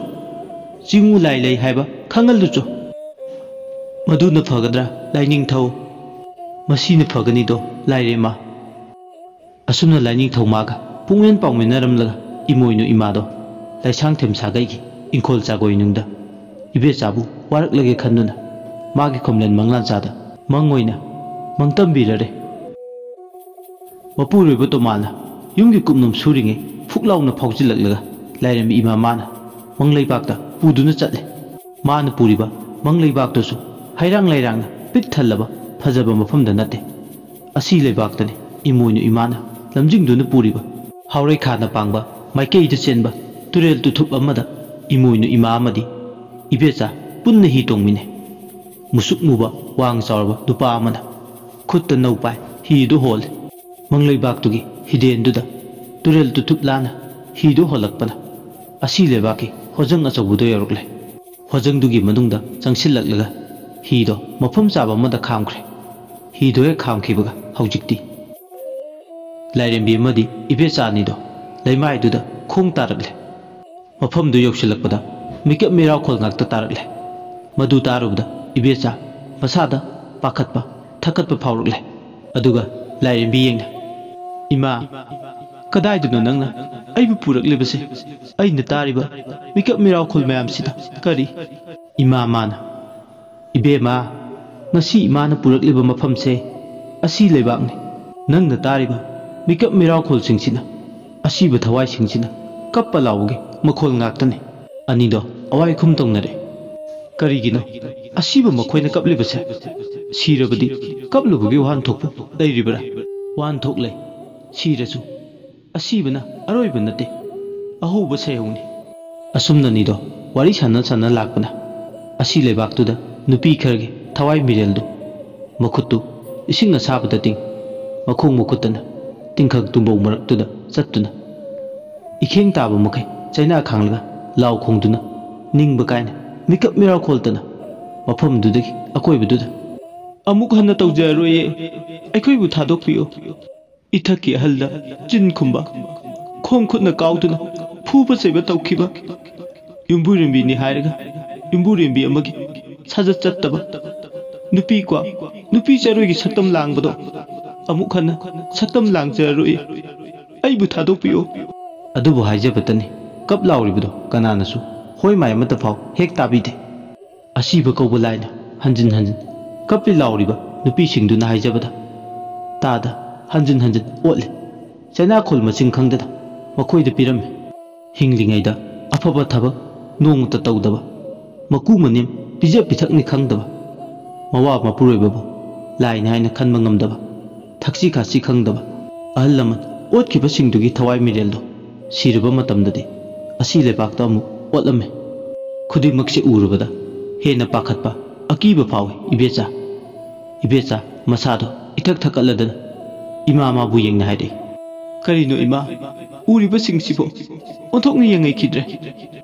ꯆꯤꯡꯉꯨ ꯂꯥꯏ ꯂꯩ ꯍꯥꯏꯕ ꯈꯪꯍꯜꯂꯨꯆꯣ꯫ ꯃꯗꯨꯅ ꯐꯒꯗ꯭ꯔꯥ ꯂꯥꯏꯅꯤꯡꯊꯧ? ꯃꯁꯤꯅ ꯐꯒꯅꯤꯗꯣ ꯂꯥꯏꯔꯦꯝꯃ꯫ ꯑꯁꯨꯝꯅ ꯂꯥꯏꯅꯤꯡꯊꯧ ꯃꯥꯒ ꯄꯨꯡꯃꯦꯟ ꯄꯥꯎꯃꯤꯟꯅꯔꯝꯂꯒ ꯏꯃꯣꯏꯅꯨ ꯏꯃꯥꯗꯣ ꯂꯥꯏꯁꯥꯡꯊꯦꯝ ꯁꯥꯒꯩꯒꯤ ꯏꯪꯈꯣꯜ ꯆꯥꯒꯣꯏꯅꯨꯡꯗ ꯏꯕꯦꯆꯥꯕꯨ ꯋꯥꯔꯛꯂꯒꯦ ꯈꯟꯗꯨꯅ ꯃꯥꯒꯤ ꯈꯣꯝꯂꯦꯟ ꯃꯪꯂꯥꯟꯆꯥꯗ ꯃꯪ ꯑꯣꯏꯅ ꯃꯪꯇꯝꯕꯤꯔꯔꯦ꯫ ꯃꯄꯨꯔꯣꯏꯕ ꯇꯣꯃꯥꯜꯅ ꯌꯨꯝꯒꯤ ꯀꯨꯞꯅꯣꯝ ꯁꯨꯔꯤꯉꯩ ꯐꯨꯛ ꯂꯥꯎꯅ ꯐꯥꯎꯖꯤꯜꯂꯛꯂꯒ ꯂꯥꯏꯔꯦꯝꯕꯤ ꯏꯃꯥ ꯃꯥꯅ ꯃꯪꯂꯩꯕꯥꯛꯇ ꯄꯨꯗꯨꯅ ꯆꯠꯂꯦ꯫ ꯃꯥꯅ ꯄꯨꯔꯤꯕ ꯃꯪꯂꯩꯕꯥꯛꯇꯨꯁꯨ ꯍꯩꯔꯥꯡ ꯂꯩꯔꯥꯡꯅ ꯄꯤꯛ ꯊꯜꯂꯕ ꯐꯖꯕ ꯃꯐꯝꯗ ꯅꯠꯇꯦ꯫ ꯑꯁꯤ ꯂꯩꯕꯥꯛꯇꯅꯤ ꯏꯃꯣꯏꯅꯨ ꯏꯃꯥꯅ ꯂꯝꯖꯤꯡꯗꯨꯅ ꯄꯨꯔꯤꯕ꯫ ꯍꯥꯎꯔꯩꯈꯥꯅ ꯄꯥꯡꯕ ꯃꯥꯏꯀꯩꯗ ꯆꯦꯟꯕ ꯇꯨꯔꯦꯜ ꯇꯨꯊꯨꯞ ꯑꯃꯗ ꯏꯃꯣꯏꯅꯨ ꯏꯃꯥ ꯑꯃꯗꯤ ꯏꯕꯦꯆꯥ ꯄꯨꯟꯅ ꯍꯤ ꯇꯣꯡꯃꯤꯟꯅꯩ꯫ ꯃꯨꯁꯨꯛ ꯃꯨꯕ ꯋꯥꯡ ꯆꯥꯎꯔꯕ ꯅꯨꯄꯥ ꯑꯃꯅ ꯈꯨꯠꯇ ꯅꯧ ꯄꯥꯏ ꯍꯤꯗꯨ ꯍꯣꯜꯂꯤ꯫ ꯃꯪꯂꯩꯕꯥꯛꯇꯨꯒꯤ ꯍꯤꯗꯦꯟꯗꯨꯗ ꯇꯨꯔꯦꯜ ꯇꯨꯊꯨꯞ ꯂꯥꯟꯅ ꯍꯤꯗꯨ ꯍꯣꯜꯂꯛꯄꯅ ꯑꯁꯤ ꯂꯩꯕꯥꯛꯀꯤ ꯍꯣꯖꯪ ꯑꯆꯧꯕꯗꯨ ꯌꯧꯔꯛꯂꯦ꯫ ꯍꯣꯖꯪꯗꯨꯒꯤ ꯃꯅꯨꯡꯗ ꯆꯪꯁꯤꯜꯂꯛꯂꯒ ꯍꯤꯗꯣ ꯃꯐꯝ ꯆꯥꯕ ꯑꯃꯗ ꯈꯥꯝꯈ꯭ꯔꯦ꯫ ꯍꯤꯗꯣ ꯍꯦꯛ ꯈꯥꯝꯈꯤꯕꯒ ꯍꯧꯖꯤꯛꯇꯤ ꯂꯥꯏꯔꯦꯝꯕꯤ ꯑꯃꯗꯤ ꯏꯕꯦꯆꯥ ꯑꯅꯤꯗꯣ ꯂꯩꯃꯥꯏꯗꯨꯗ ꯈꯣꯡ ꯇꯥꯔꯛꯂꯦ꯫ ꯃꯐꯝꯗꯨ ꯌꯧꯁꯤꯜꯂꯛꯄꯗ ꯃꯤꯀꯞ ꯃꯤꯔꯥꯎꯈꯣꯜ ꯉꯥꯛꯇ ꯇꯥꯔꯛꯂꯦ꯫ ꯃꯗꯨ ꯇꯥꯔꯨꯕꯗ ꯏꯕꯦꯆꯥ ꯃꯁꯥꯗ ꯄꯥꯈꯠꯄ, ꯊꯛꯀꯠꯄ ꯐꯥꯎꯔꯛꯂꯦ꯫ ꯑꯗꯨꯒ ꯂꯥꯏꯔꯦꯝꯕꯤ ꯌꯦꯡꯅ, "ꯏꯃꯥ, ꯀꯗꯥꯏꯗꯅꯣ ꯅꯪꯅ ꯑꯩꯕꯨ ꯄꯨꯔꯛꯂꯤꯕꯁꯦ? ꯑꯩꯅ ꯇꯥꯔꯤꯕ ꯃꯤꯀꯞ ꯃꯤꯔꯥꯎꯈꯣꯜ ꯃꯌꯥꯝꯁꯤꯗ ꯀꯔꯤ?" ꯏꯃꯥ ꯃꯥꯅ, "ꯏꯕꯦꯝꯃ, ꯉꯁꯤ ꯏꯃꯥꯅ ꯄꯨꯔꯛꯂꯤꯕ ꯃꯐꯝꯁꯦ ꯑꯁꯤ ꯂꯩꯕꯥꯛꯅꯤ꯫ ꯅꯪꯅ ꯇꯥꯔꯤꯕ ꯃꯤꯀꯞ ꯃꯤꯔꯥꯎꯈꯣꯜꯁꯤꯡꯁꯤꯅ, ꯑꯁꯤꯕ ꯊꯋꯥꯏꯁꯤꯡꯁꯤꯅ ꯀꯞꯄ ꯂꯥꯎꯕꯒꯤ ꯃꯈꯣꯜ ꯉꯥꯛꯇꯅꯤ꯫" ꯑꯅꯤꯗꯣ ꯑꯋꯥꯏꯈꯨꯝ ꯇꯧꯅꯔꯦ꯫ "ꯀꯔꯤꯒꯤꯅꯣ ꯑꯁꯤꯕ ꯃꯈꯣꯏꯅ ꯀꯞꯂꯤꯕꯁꯦ? ꯁꯤꯔꯕꯗꯤ ꯀꯞꯂꯨꯕꯒꯤ ꯋꯥꯍꯟꯊꯣꯛꯄꯨ ꯂꯩꯔꯤꯕ꯭ꯔꯥ?" "ꯋꯥꯍꯟꯊꯣꯛ ꯂꯩ꯫ ꯁꯤꯔꯁꯨ ꯑꯁꯤꯕꯅ ꯑꯔꯣꯏꯕ ꯅꯠꯇꯦ, ꯑꯍꯧꯕ ꯁꯩꯍꯧꯅꯤ꯫" ꯑꯁꯨꯝꯅꯅꯤꯗꯣ ꯋꯥꯔꯤ ꯁꯥꯟꯅ ꯁꯥꯟꯅ ꯂꯥꯛꯄꯅ ꯑꯁꯤ ꯂꯩꯕꯥꯛꯇꯨꯗ ꯅꯨꯄꯤ ꯈꯔꯒꯤ ꯊꯋꯥꯏ ꯃꯤꯔꯦꯜꯗꯨ ꯃꯈꯨꯠꯇꯨ ꯏꯁꯤꯡ ꯑꯁꯥꯕꯗ ꯇꯤꯡ, ꯃꯈꯣꯡ ꯃꯈꯨꯠꯇꯅ ꯇꯤꯡꯈꯪ ꯇꯨꯝꯕꯧ ꯃꯔꯛꯇꯨꯗ ꯆꯠꯇꯨꯅ ꯏꯈꯦꯡ ꯇꯥꯕ ꯃꯈꯩ ꯆꯩꯅꯥ ꯈꯥꯡꯂꯒ ꯂꯥꯎ ꯈꯣꯡꯗꯨꯅ ꯅꯤꯡꯕ ꯀꯥꯏꯅ ꯃꯤꯀꯞ ꯃꯤꯔꯥꯎ ꯈꯣꯜꯇꯅ ꯃꯐꯝꯗꯨꯗꯒꯤ ꯑꯀꯣꯏꯕꯗꯨꯗ "ꯑꯃꯨꯛ ꯍꯟꯅ ꯇꯧꯖꯔꯔꯣꯏꯌꯦ, ꯑꯩꯈꯣꯏꯕꯨ ꯊꯥꯗꯣꯛꯄꯤꯌꯨ꯫ ꯏꯊꯛꯀꯤ ꯑꯍꯜꯗ ꯆꯤꯟ ꯈꯨꯝꯕ, ꯈꯣꯡ ꯈꯨꯠꯅ ꯀꯥꯎꯗꯨꯅ ꯐꯨꯕ ꯆꯩꯕ ꯇꯧꯈꯤꯕ ꯌꯨꯝꯕꯨꯔꯦꯝꯕꯤꯅꯤ ꯍꯥꯏꯔꯒ ꯌꯨꯝꯕꯨꯔꯦꯝꯕꯤ ꯑꯃꯒꯤ ꯁꯥꯖꯠ ꯆꯠꯇꯕ, ꯅꯨꯄꯤ ꯀ꯭ꯋꯥ, ꯅꯨꯄꯤ ꯆꯔꯣꯏꯒꯤ ꯁꯛꯇꯝ ꯂꯥꯡꯕꯗꯣ ꯑꯃꯨꯛ ꯍꯟꯅ ꯁꯛꯇꯝ ꯂꯥꯡꯖꯔꯔꯣꯏ꯫ ꯑꯩꯕꯨ ꯊꯥꯗꯣꯛꯄꯤꯌꯨ꯫" ꯑꯗꯨꯕꯨ ꯍꯥꯏꯖꯕꯇꯅꯤ, ꯀꯞ ꯂꯥꯎꯔꯤꯕꯗꯣ ꯀꯅꯥꯅꯁꯨ ꯍꯣꯏ ꯃꯥꯏ ꯑꯃꯠꯇ ꯐꯥꯎ ꯍꯦꯛ ꯇꯥꯕꯤꯗꯦ꯫ ꯑꯁꯤꯕ ꯀꯧꯕ ꯂꯥꯏꯅ ꯍꯟꯖꯤꯟ ꯍꯟꯖꯤꯟ ꯀꯞꯂꯤ ꯂꯥꯎꯔꯤꯕ ꯅꯨꯄꯤꯁꯤꯡꯗꯨꯅ ꯍꯥꯏꯖꯕꯗ ꯇꯥꯗ ꯍꯟꯖꯤꯟ ꯍꯟꯖꯤꯟ ꯑꯣꯠꯂꯤ꯫ ꯆꯩꯅꯥꯈꯣꯜ ꯃꯁꯤꯡ ꯈꯪꯗꯅ ꯃꯈꯣꯏꯗ ꯄꯤꯔꯝꯃꯤ꯫ ꯍꯤꯡꯂꯤꯉꯩꯗ ꯑꯐꯕ ꯊꯕꯛ ꯅꯣꯡꯃꯇ ꯇꯧꯗꯕ, ꯃꯀꯨ ꯃꯅꯦꯝ ꯄꯤꯖ ꯄꯤꯊꯛꯅꯤ ꯈꯪꯗꯕ, ꯃꯋꯥ ꯃꯄꯨꯔꯣꯏꯕꯕꯨ ꯂꯥꯏꯅꯤ ꯍꯥꯏꯅ ꯈꯟꯕ ꯉꯝꯗꯕ, ꯊꯛꯁꯤ ꯈꯥꯁꯤ ꯈꯪꯗꯕ ꯑꯍꯜ ꯂꯃꯟ ꯑꯣꯠꯈꯤꯕꯁꯤꯡꯗꯨꯒꯤ ꯊꯋꯥꯏ ꯃꯤꯔꯦꯜꯗꯣ ꯁꯤꯔꯕ ꯃꯇꯝꯗꯗꯤ ꯑꯁꯤ ꯂꯩꯕꯥꯛꯇ ꯑꯃꯨꯛ ꯑꯣꯠꯂꯝꯃꯦ꯫ ꯈꯨꯗꯤꯡꯃꯛꯁꯦ ꯎꯔꯨꯕꯗ ꯍꯦꯟꯅ ꯄꯥꯈꯠꯄ, ꯑꯀꯤꯕ ꯐꯥꯎꯏ ꯏꯕꯦꯆꯥ꯫ ꯏꯕꯦꯆꯥ ꯃꯁꯥꯗꯣ ꯏꯊꯛ ꯊꯛꯀꯠꯂꯗꯅ ꯏꯃꯥ ꯃꯥꯕꯨ ꯌꯦꯡꯅ ꯍꯥꯏꯔꯛꯏ, "ꯀꯔꯤꯅꯣ ꯏꯃꯥ? ꯎꯔꯤꯕꯁꯤꯡꯁꯤꯕꯨ ꯑꯣꯟꯊꯣꯛꯅ ꯌꯦꯡꯉꯩꯈꯤꯗ꯭ꯔꯦ?"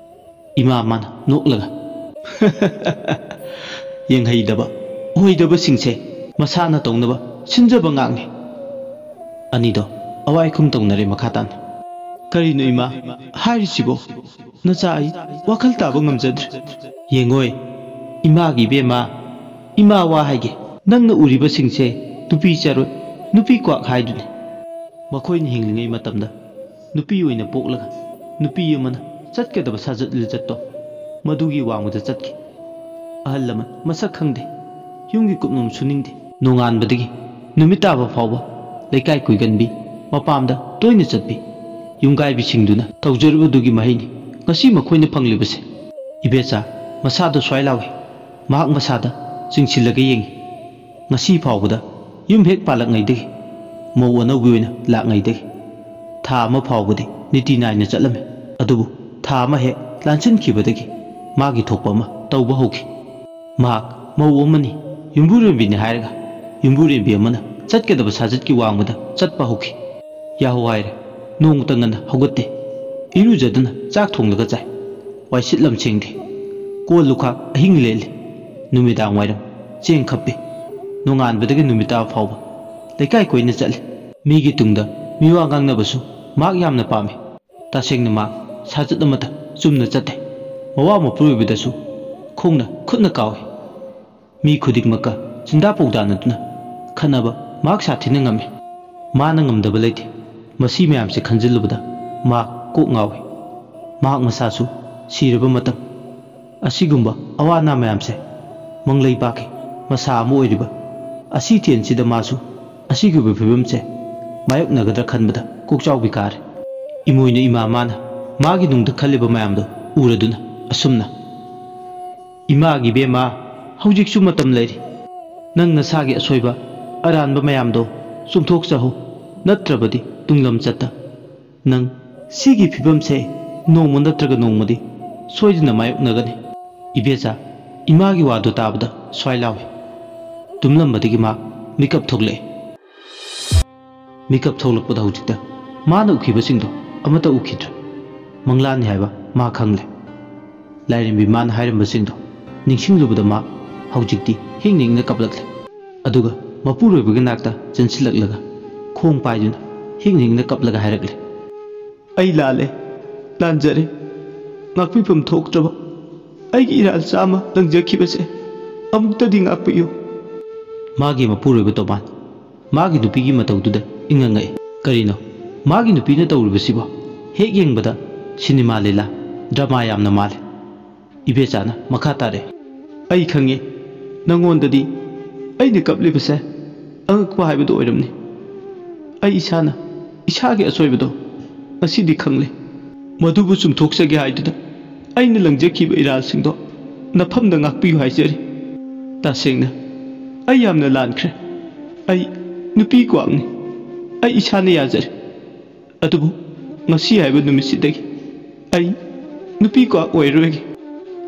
ꯏꯃꯥ ꯃꯥꯅ ꯅꯣꯛꯂꯒ, "ꯌꯦꯡꯍꯩꯗꯕ, ꯑꯣꯏꯗꯕꯁꯤꯡꯁꯦ ꯃꯁꯥꯅ ꯇꯧꯅꯕ ꯁꯤꯟꯖꯕ ꯉꯥꯛꯅꯤ"꯫ ꯑꯅꯤꯗꯣ ꯑꯋꯥꯏꯈꯨꯝ ꯇꯧꯅꯔꯦ ꯃꯈꯥ ꯇꯥꯅ꯫ "ꯀꯔꯤꯅꯣ ꯏꯃꯥ ꯍꯥꯏꯔꯤꯁꯤꯕꯣ? ꯅꯆꯥ ꯑꯩ ꯋꯥꯈꯜ ꯇꯥꯕ ꯉꯝꯖꯗ꯭ꯔꯦ꯫ ꯌꯦꯡꯉꯣꯏ, ꯏꯃꯥꯒꯤ ꯏꯕꯦꯝꯃ, ꯏꯃꯥ ꯋꯥ ꯍꯥꯏꯒꯦ, ꯅꯪꯅ ꯎꯔꯤꯕꯁꯤꯡꯁꯦ ꯅꯨꯄꯤ ꯆꯔꯣꯏ, ꯅꯨꯄꯤ ꯀ꯭ꯋꯥꯛ ꯍꯥꯏꯗꯨꯅꯤ꯫ ꯃꯈꯣꯏꯅ ꯍꯤꯡꯂꯤꯉꯩ ꯃꯇꯝꯗ ꯅꯨꯄꯤ ꯑꯣꯏꯅ ꯄꯣꯛꯂꯒ ꯅꯨꯄꯤ ꯑꯃꯅ ꯆꯠꯀꯗꯕ ꯁꯥꯖꯠ ꯂꯤꯆꯠꯇꯣ ꯃꯗꯨꯒꯤ ꯋꯥꯡꯃꯗ ꯆꯠꯈꯤ꯫ ꯑꯍꯜ ꯂꯃꯟ ꯃꯁꯛ ꯈꯪꯗꯦ, ꯌꯨꯝꯒꯤ ꯀꯨꯞꯅꯣꯝ ꯁꯨꯅꯤꯡꯗꯦ꯫ ꯅꯣꯡꯉꯥꯟꯕꯗꯒꯤ ꯅꯨꯃꯤꯠ ꯇꯥꯕ ꯐꯥꯎꯕ ꯂꯩꯀꯥꯏ ꯀꯣꯏꯒꯟꯕꯤ, ꯃꯄꯥꯝꯗ ꯇꯣꯏꯅ ꯆꯠꯄꯤ, ꯌꯨꯝꯒꯥꯏꯕꯤꯁꯤꯡꯗꯨꯅ ꯇꯧꯖꯔꯨꯕꯗꯨꯒꯤ ꯃꯍꯩꯅꯤ ꯉꯁꯤ ꯃꯈꯣꯏꯅ ꯐꯪꯂꯤꯕꯁꯦ"꯫ ꯏꯕꯦꯆꯥ ꯃꯁꯥꯗꯣ ꯁ꯭ꯋꯥꯏ ꯂꯥꯎꯏ꯫ ꯃꯍꯥꯛ ꯃꯁꯥꯗ ꯆꯤꯡꯁꯤꯜꯂꯒ ꯌꯦꯡꯏ꯫ ꯉꯁꯤ ꯐꯥꯎꯕꯗ ꯌꯨꯝ ꯍꯦꯛ ꯄꯥꯜꯂꯛꯉꯩꯗꯒꯤ ꯃꯧ ꯑꯅꯧꯕꯤ ꯑꯣꯏꯅ ꯂꯥꯛꯉꯩꯗꯒꯤ ꯊꯥ ꯑꯃ ꯐꯥꯎꯕꯗꯤ ꯅꯤꯇꯤ ꯅꯥꯏꯅ ꯆꯠꯂꯝꯃꯤ꯫ ꯑꯗꯨꯕꯨ ꯊꯥ ꯑꯃ ꯍꯦꯛ ꯂꯥꯟꯁꯤꯟꯈꯤꯕꯗꯒꯤ ꯃꯥꯒꯤ ꯊꯣꯛꯄ ꯑꯃ ꯇꯧꯕ ꯍꯧꯈꯤ꯫ ꯃꯍꯥꯛ ꯃꯧ ꯑꯃꯅꯤ, ꯌꯨꯝꯕꯨꯔꯦꯝꯕꯤꯅꯤ ꯍꯥꯏꯔꯒ ꯌꯨꯝꯕꯨꯔꯦꯝꯕꯤ ꯑꯃꯅ ꯆꯠꯀꯗꯕ ꯁꯥꯖꯠꯀꯤ ꯋꯥꯡꯃꯗ ꯆꯠꯄ ꯍꯧꯈꯤ꯫ ꯌꯥꯍꯧ ꯍꯥꯏꯔꯦ, ꯅꯣꯡꯃꯇ ꯉꯟꯅ ꯍꯧꯒꯠꯇꯦ꯫ ꯏꯔꯨꯖꯗꯨꯅ ꯆꯥꯛ ꯊꯣꯡꯂꯒ ꯆꯥꯏ꯫ ꯋꯥꯏꯁꯤꯠ ꯂꯝꯁꯦꯡꯗꯦ꯫ ꯀꯣꯜ ꯂꯨꯈꯥꯛ ꯑꯍꯤꯡ ꯂꯦꯜꯂꯤ꯫ ꯅꯨꯃꯤꯗꯥꯡ ꯋꯥꯏꯔꯝ ꯆꯦꯡ ꯈꯞꯄꯤ꯫ ꯅꯣꯡꯉꯥꯟꯕꯗꯒꯤ ꯅꯨꯃꯤꯠ ꯇꯥꯕ ꯐꯥꯎꯕ ꯂꯩꯀꯥꯏ ꯀꯣꯏꯅ ꯆꯠꯂꯤ꯫ ꯃꯤꯒꯤ ꯇꯨꯡꯗ ꯃꯤꯋꯥ ꯉꯥꯡꯅꯕꯁꯨ ꯃꯍꯥꯛ ꯌꯥꯝꯅ ꯄꯥꯝꯃꯤ꯫ ꯇꯁꯦꯡꯅ ꯃꯍꯥꯛ ꯁꯥꯖꯠ ꯑꯃꯠꯇ ꯆꯨꯝꯅ ꯆꯠꯇꯦ꯫ ꯃꯋꯥ ꯃꯄꯨꯔꯣꯏꯕꯗꯁꯨ ꯈꯣꯡꯅ ꯈꯨꯠꯅ ꯀꯥꯎꯏ꯫ ꯃꯤ ꯈꯨꯗꯤꯡꯃꯛꯀ ꯆꯤꯟꯗꯥ ꯄꯥꯎꯗꯥꯅꯗꯨꯅ ꯈꯠꯅꯕ ꯃꯍꯥꯛ ꯁꯥꯊꯤꯅ ꯉꯝꯃꯤ꯫ ꯃꯥꯅ ꯉꯝꯗꯕ ꯂꯩꯇꯦ꯫ ꯃꯁꯤ ꯃꯌꯥꯝꯁꯦ ꯈꯟꯖꯤꯜꯂꯨꯕꯗ ꯃꯍꯥꯛ ꯀꯣꯛ ꯉꯥꯎꯏ꯫ ꯃꯍꯥꯛ ꯃꯁꯥꯁꯨ ꯁꯤꯔꯕ ꯃꯇꯝ꯫ ꯑꯁꯤꯒꯨꯝꯕ ꯑꯋꯥ ꯑꯅꯥ ꯃꯌꯥꯝꯁꯦ ꯃꯪꯂꯩ ꯄꯥꯛꯀꯤ ꯃꯁꯥ ꯑꯃ ꯑꯣꯏꯔꯤꯕ ꯑꯁꯤ ꯊꯦꯟꯁꯤꯗ ꯃꯥꯁꯨ ꯑꯁꯤꯒꯨꯝꯕ ꯐꯤꯕꯝꯁꯦ ꯃꯥꯌꯣꯛꯅꯒꯗ꯭ꯔꯥ ꯈꯟꯕꯗ ꯀꯣꯛꯆꯥꯎꯕꯤ ꯀꯥꯔꯦ꯫ ꯏꯃꯣꯏꯅꯨ ꯏꯃꯥ ꯃꯥꯅ ꯃꯥꯒꯤ ꯅꯨꯡꯗ ꯈꯜꯂꯤꯕ ꯃꯌꯥꯝꯗꯣ ꯎꯔꯗꯨꯅ ꯑꯁꯨꯝꯅ, "ꯏꯃꯥꯒꯤ ꯏꯕꯦꯝꯃ, ꯍꯧꯖꯤꯛꯁꯨ ꯃꯇꯝ ꯂꯩꯔꯤ꯫ ꯅꯪ ꯅꯁꯥꯒꯤ ꯑꯁꯣꯏꯕ ꯑꯔꯥꯟꯕ ꯃꯌꯥꯝꯗꯣ ꯆꯨꯝꯊꯣꯛꯆꯍꯧ, ꯅꯠꯇ꯭ꯔꯕꯗꯤ ꯇꯨꯡꯂꯝꯆꯠꯇ ꯅꯪ ꯁꯤꯒꯤ ꯐꯤꯕꯝꯁꯦ ꯅꯣꯡꯃ ꯅꯠꯇ꯭ꯔꯒ ꯅꯣꯡꯃꯗꯤ ꯁꯣꯏꯗꯅ ꯃꯥꯌꯣꯛꯅꯒꯅꯤ꯫ ꯏꯕꯦꯆꯥ ꯏꯃꯥꯒꯤ ꯋꯥꯗꯨ ꯇꯥꯕꯗ ꯁ꯭ꯋꯥꯏ ꯂꯥꯎꯏ꯫ ꯇꯨꯝꯂꯝꯕꯗꯒꯤ ꯃꯥ ꯃꯤꯀꯞ ꯊꯣꯛꯂꯛꯑꯦ꯫ ꯃꯤꯀꯞ ꯊꯣꯛꯂꯛꯄꯗ ꯍꯧꯖꯤꯛꯇ ꯃꯥꯅ ꯎꯈꯤꯕꯁꯤꯡꯗꯣ ꯑꯃꯠꯇ ꯎꯈꯤꯗ꯭ꯔꯦ꯫ ꯃꯪꯂꯥꯟꯅꯤ ꯍꯥꯏꯕ ꯃꯥ ꯈꯪꯂꯦ꯫ ꯂꯥꯏꯔꯦꯝꯕꯤ ꯃꯥꯅ ꯍꯥꯏꯔꯝꯕꯁꯤꯡꯗꯣ ꯅꯤꯡꯁꯤꯡꯂꯨꯕꯗ ꯃꯥ ꯍꯧꯖꯤꯛꯇꯤ ꯍꯤꯡꯅ ꯍꯤꯡꯅ ꯀꯞꯂꯛꯂꯦ꯫ ꯑꯗꯨꯒ ꯃꯄꯨꯔꯣꯏꯕꯒꯤ ꯅꯥꯛꯇ ꯆꯦꯟꯁꯤꯜꯂꯛꯂꯒ ꯈꯣꯡ ꯄꯥꯏꯗꯨꯅ ꯍꯤꯡꯅ ꯍꯤꯡꯅ ꯀꯞꯂꯒ ꯍꯥꯏꯔꯛꯂꯦ, "ꯑꯩ ꯂꯥꯜꯂꯦ, ꯂꯥꯟꯖꯔꯦ꯫ ꯉꯥꯛꯄꯤꯐꯝ ꯊꯣꯛꯇ꯭ꯔꯕ ꯑꯩꯒꯤ ꯏꯔꯥꯜ ꯆꯥꯝꯃ ꯂꯪꯖꯈꯤꯕꯁꯦ ꯑꯃꯨꯛꯇꯗꯤ ꯉꯥꯛꯄꯤꯌꯨ꯫" ꯃꯥꯒꯤ ꯃꯄꯨꯔꯣꯏꯕ ꯇꯣꯃꯥꯟ ꯃꯥꯒꯤ ꯅꯨꯄꯤꯒꯤ ꯃꯇꯧꯗꯨꯗ ꯏꯉꯛ ꯉꯛꯏ꯫ ꯀꯔꯤꯅꯣ ꯃꯥꯒꯤ ꯅꯨꯄꯤꯅ ꯇꯧꯔꯤꯕꯁꯤꯕꯣ? ꯍꯦꯛ ꯌꯦꯡꯕꯗ ꯁꯤꯅꯦꯃꯥ ꯂꯤꯂꯥ, ꯗ꯭ꯔꯃꯥ ꯌꯥꯝꯅ ꯃꯥꯜꯂꯦ꯫ ꯏꯕꯦꯆꯥꯅ ꯃꯈꯥ ꯇꯥꯔꯛꯏ, "ꯑꯩ ꯈꯪꯉꯦ, ꯅꯪꯉꯣꯟꯗꯗꯤ ꯑꯩꯅ ꯀꯞꯂꯤꯕꯁꯦ ꯑꯉꯛꯄ ꯍꯥꯏꯕꯗꯨ ꯑꯣꯏꯔꯝꯅꯤ꯫ ꯑꯩ ꯏꯁꯥꯅ ꯏꯁꯥꯒꯤ ꯑꯁꯣꯏꯕꯗꯣ ꯉꯁꯤꯗꯤ ꯈꯪꯂꯦ꯫ ꯃꯗꯨꯕꯨ ꯆꯨꯝꯊꯣꯛꯆꯒꯦ ꯍꯥꯏꯗꯨꯅ ꯑꯩꯅ ꯂꯪꯖꯈꯤꯕ ꯏꯔꯥꯜꯁꯤꯡꯗꯣ ꯅꯐꯝꯗ ꯉꯥꯛꯄꯤꯌꯨ ꯍꯥꯏꯖꯔꯤ꯫ ꯇꯁꯦꯡꯅ ꯑꯩ ꯌꯥꯝꯅ ꯂꯥꯟꯈ꯭ꯔꯦ꯫ ꯑꯩ ꯅꯨꯄꯤ ꯀ꯭ꯋꯥꯛꯅꯤ꯫ ꯑꯩ ꯏꯁꯥꯅ ꯌꯥꯖꯔꯦ꯫ ꯑꯗꯨꯕꯨ ꯉꯁꯤ ꯍꯥꯏꯕ ꯅꯨꯃꯤꯠꯁꯤꯗꯒꯤ ꯑꯩ ꯅꯨꯄꯤ ꯀ꯭ꯋꯥꯛ ꯑꯣꯏꯔꯔꯣꯏꯒꯦ꯫"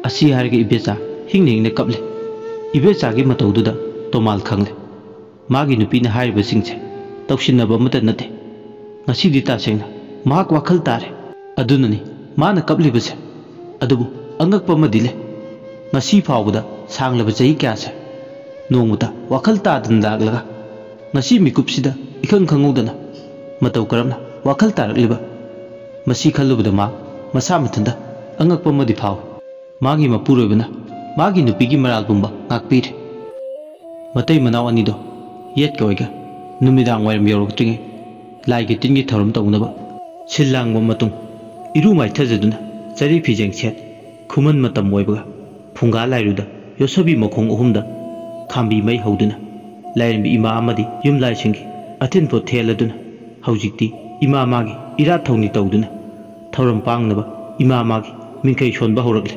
ꯑꯁꯤ ꯍꯥꯏꯔꯒ ꯏꯕꯦꯆꯥ ꯍꯤꯡꯅ ꯍꯤꯡꯅ ꯀꯞꯂꯦ꯫ ꯏꯕꯦꯆꯥꯒꯤ ꯃꯇꯧꯗꯨꯗ ꯇꯣꯃꯥꯜ ꯈꯪꯂꯦ꯫ ꯃꯥꯒꯤ ꯅꯨꯄꯤꯅ ꯍꯥꯏꯔꯤꯕꯁꯤꯡꯁꯦ ꯇꯧꯁꯤꯟꯅꯕ ꯑꯃꯠꯇ ꯅꯠꯇꯦ꯫ ꯉꯁꯤꯗꯤ ꯇꯁꯦꯡꯅ ꯃꯍꯥꯛ ꯋꯥꯈꯜ ꯇꯥꯔꯦ꯫ ꯑꯗꯨꯅꯅꯤ ꯃꯥꯅ ꯀꯞꯂꯤꯕꯁꯦ꯫ ꯑꯗꯨꯕꯨ ꯑꯉꯛꯄ ꯑꯃꯗꯤ ꯂꯩ꯫ ꯉꯁꯤ ꯐꯥꯎꯕꯗ ꯁꯥꯡꯂꯕ ꯆꯍꯤ ꯀꯌꯥꯁꯦ ꯅꯣꯡꯃꯇ ꯋꯥꯈꯜ ꯇꯥꯗꯅ ꯂꯥꯛꯂꯒ ꯉꯁꯤ ꯃꯤꯀꯨꯞꯁꯤꯗ ꯏꯈꯪ ꯈꯪꯍꯧꯗꯅ ꯃꯇꯧ ꯀꯔꯝꯅ ꯋꯥꯈꯜ ꯇꯥꯔꯛꯂꯤꯕ? ꯃꯁꯤ ꯈꯜꯂꯨꯕꯗ ꯃꯥ ꯃꯁꯥ ꯃꯊꯟꯇ ꯑꯉꯛꯄ ꯑꯃꯗꯤ ꯐꯥꯎꯏ꯫ ꯃꯥꯒꯤ ꯃꯄꯨꯔꯣꯏꯕꯅ ꯃꯥꯒꯤ ꯅꯨꯄꯤꯒꯤ ꯃꯔꯥꯜ ꯄꯨꯝꯕ ꯉꯥꯛꯄꯤꯔꯦ꯫ ꯃꯇꯩ ꯃꯅꯥꯎ ꯑꯅꯤꯗꯣ ꯌꯦꯠꯀ ꯑꯣꯏꯒ ꯅꯨꯃꯤꯗꯥꯡ ꯋꯥꯏꯔꯝ ꯌꯧꯔꯛꯇ꯭ꯔꯤꯉꯩ ꯂꯥꯏꯒꯤ ꯇꯤꯟꯒꯤ ꯊꯧꯔꯝ ꯇꯧꯅꯕ ꯁꯤꯜ ꯂꯥꯡꯕ ꯃꯇꯨꯡ ꯏꯔꯨ ꯃꯥꯏꯊꯖꯗꯨꯅ ꯆꯔꯤ ꯐꯤꯖꯦꯡ ꯁꯦꯠ ꯈꯨꯃꯟ ꯃꯇꯝ ꯑꯣꯏꯕꯒ ꯐꯨꯡꯒꯥ ꯂꯥꯏꯔꯨꯗ ꯌꯣꯠꯁꯕꯤ ꯃꯈꯣꯡ ꯑꯍꯨꯝꯗ ꯈꯥꯝꯕꯤ ꯃꯩ ꯍꯧꯗꯨꯅ ꯂꯥꯏꯔꯦꯝꯕꯤ ꯏꯃꯥ ꯑꯃꯗꯤ ꯌꯨꯝꯂꯥꯏꯁꯤꯡꯒꯤ ꯑꯊꯤꯟ ꯄꯣꯠ ꯊꯦꯜꯂꯗꯨꯅ ꯍꯧꯖꯤꯛꯇꯤ ꯏꯃꯥ ꯃꯥꯒꯤ ꯏꯔꯥꯠ ꯊꯧꯅꯤ ꯇꯧꯗꯨꯅ ꯊꯧꯔꯝ ꯄꯥꯡꯅꯕ ꯏꯃꯥ ꯃꯥꯒꯤ ꯃꯤꯡꯈꯩ ꯁꯣꯟꯕ ꯍꯧꯔꯛꯂꯦ꯫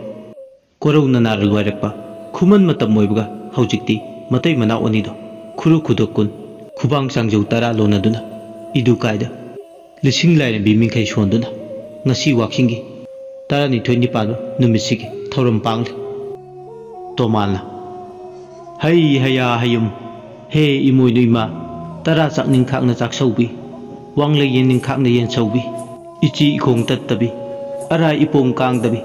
ꯀꯣꯔꯧ ꯅꯅꯥꯔ ꯂꯣꯏꯔꯛꯄ ꯈꯨꯃꯟ ꯃꯇꯝ ꯑꯣꯏꯕꯒ ꯍꯧꯖꯤꯛꯇꯤ ꯃꯇꯩ ꯃꯅꯥꯎ ꯑꯅꯤꯗꯣ ꯈꯨꯔꯨ ꯈꯨꯗꯣꯛ ꯀꯨꯟ, ꯈꯨꯕꯥꯡ ꯆꯥꯡꯖꯧ ꯇꯔꯥ ꯂꯣꯟꯅꯗꯨꯅ ꯏꯗꯨ ꯀꯥꯏꯗ ꯂꯤꯁꯤꯡ ꯂꯥꯏꯔꯦꯝꯕꯤ ꯃꯤꯡꯈꯩ ꯁꯣꯟꯗꯨꯅ ꯉꯁꯤ ꯋꯥꯛꯆꯤꯡꯒꯤ ꯇꯔꯥꯅꯤꯊꯣꯏꯅꯤ ꯄꯥꯟꯕ ꯅꯨꯃꯤꯠꯁꯤꯒꯤ ꯊꯧꯔꯝ ꯄꯥꯡꯂꯤ꯫ ꯇꯣꯃꯥꯜꯅ ꯍꯩ ꯍꯌꯥ ꯍꯌꯨꯝ, ꯍꯦ ꯏꯃꯣꯏꯅꯨ ꯏꯃꯥ, ꯇꯔꯥ ꯆꯥꯛꯅꯤꯡ ꯈꯥꯛꯅ ꯆꯥꯛꯁꯧꯕꯤ, ꯋꯥꯡꯂꯩ ꯌꯦꯟꯅꯤꯡ ꯈꯥꯛꯅ ꯌꯦꯟꯁꯧꯕꯤ, ꯏꯆꯤ ꯏꯈꯣꯡ ꯇꯠꯇꯕꯤ, ꯑꯔꯥꯏ ꯏꯄꯣꯝ ꯀꯥꯡꯗꯕꯤ,